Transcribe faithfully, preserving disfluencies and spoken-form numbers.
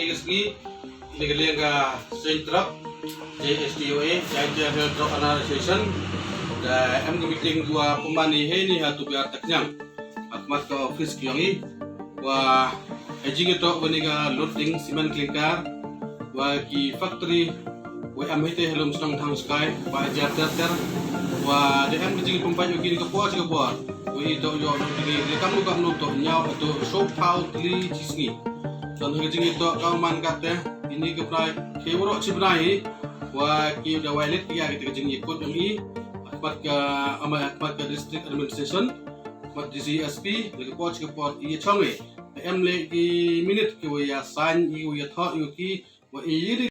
Ka sngi, ïa ka liang ka Seng Trap, J S T O A, Jaintia Hills Drug Another Association, da em ka meeting wa pynban hi heini ha Tubiar Takñiang. Hat mat ka office ki yong i, wa ha jingïatoh wa ni ka loading cement clinker, wa ki factory, wa em hite ha lum shnong Thangskai, wa jar ter ter, wa da em ka jingpynbeit wa ki ni ka por chi ka por, wa i toh yoh nong ki ni, da kam lu kam nong toh ñiaw, toh shopau tli chi sngi. Don ha ka jingïatoh ka man kate, ini ka bnai, ki waroh chi bnai hi, wa ki da wai lit ki ya kita ka jingïakut yong i, ha khmat ka, amai ha khmat ka district administration, khmat D C S P, la ka por chi ka por i chong i, da em le ki minute ki wa ya sign i wa ya thoh i wa ki, wa i